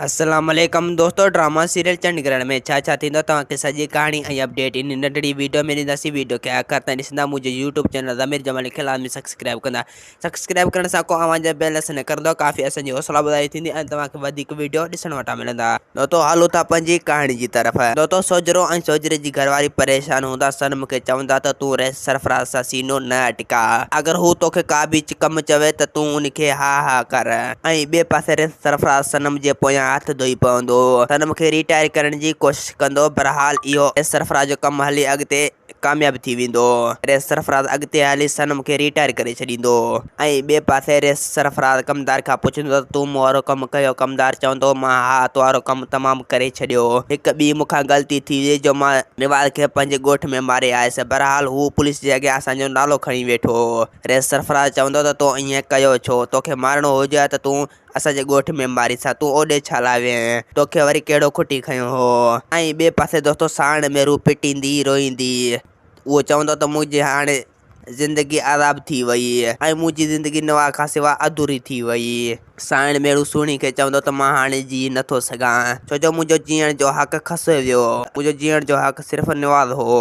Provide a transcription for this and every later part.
السلام عليڪم دوستو ڊراما سيريل چنڊ گرهڻ ۾ ڇا ڇا ٿيندو توهان کي سڄي ڪهاڻي ۽ اپڊيٽ ان ننڍڙي ويڊيو ۾ ڏينداسين ويڊيو کي آخر تائين ڏسندا منهنجو يوٽيوب چينل ضمير جمالي کي لازمي سبسڪرائب ڪندا سبسڪرائب ڪرڻ سان ڪو اوهان جا بيل نه ڪرندو ڪافي اسان جي حوصلا افزائي ٿيندي ۽ توهان کي وڌيڪ ويڊيو ڏسڻ وٽان ملندا. دوستو هلون ٿا پنهنجي ڪهاڻي جي طرف. دوستو سوجهرو ۽ سوجهري جي گهرواري پريشان هوندا صنم کي چوندا ته تون رئيس سرفراز سان سينو نه اٽڪاء اگر هو توکي ڪا به ڪم چوي ته تون ان کي ها ها ڪر. ۽ ٻئي پاسي ريس سرفراز صنم جي پويان هٿ ڌوئي پوندو. صنم کي ريٽائر ڪرڻ جي ڪوشش ڪندو. بھرحال اهو ريس سرفراز جو ڪم هلي اڳتي ڪامياب ٿي ويندو. ريس سرفراز اڳتي هلي صنم کي ريٽائر ڪري ڇڏيندو. ۽ ٻئي پاسي ريس سرفراز ڪمدار کان پڇندو ته تون مون وارو ڪم ڪيو؟ ڪمدار چوندو مان ها تو وارو ڪم تمام ڪري ڇڏيو. هڪ ٻي مون کان غلطي ٿي وئي جو مان نواز کي پنهنجي ڳوٺ ۾ ماري آيس. بھرحال هو پوليس جي اڳيان اسان جو نالو کڻي ويٺو. رئيس سرفراز چوندو ته تو ائين ڪيو ڇو؟ توکي مارڻو هجي ها ته تون اسان جي ڳوٺ ۾ ماريس ها، تون اوڏي ڇا لاء وئين؟ توکي وري ڪهڙو کٽي کنيو هو؟ ۽ ٻئي پاسي دوستو ساڻ ۾ روح پٽيندي روئيندي اهو چوندو ته منهنجي هاڻي زندگي عذاب ٿي وئي ۽ منهنجي زندگي نواز کان سواء اڌوري ٿي وئي. سائڻ ميڙو سهڻي کي چوندو ته مان هاڻي جيئي نه ٿو سگهان، ڇو جو منهنجو جيئڻ جو حق کسيو ويو، منهنجو جيئڻ جو حق صرف نواز هو.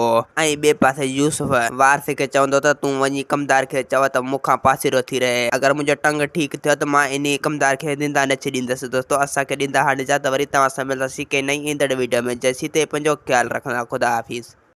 ۽ ٻئي پاسي يوسف وارث کي چوندو ته تون وڃي ڪمدار کي چئو ته مون کان پاسيرو ٿي رهي، اگر منهنجو ٽنگ ٺيڪ ٿيو ته مان انهي ڪمدار کي زنده نه ڇڏيندس. دوستو اسان کي ڏيندا هاڻ اجازت وري توهان سان ملنداسين ڪنهن نئين ايندڙ ويڊيو ۾ جيسين تائين پنهنجو خيال رکندا خدا حافظ.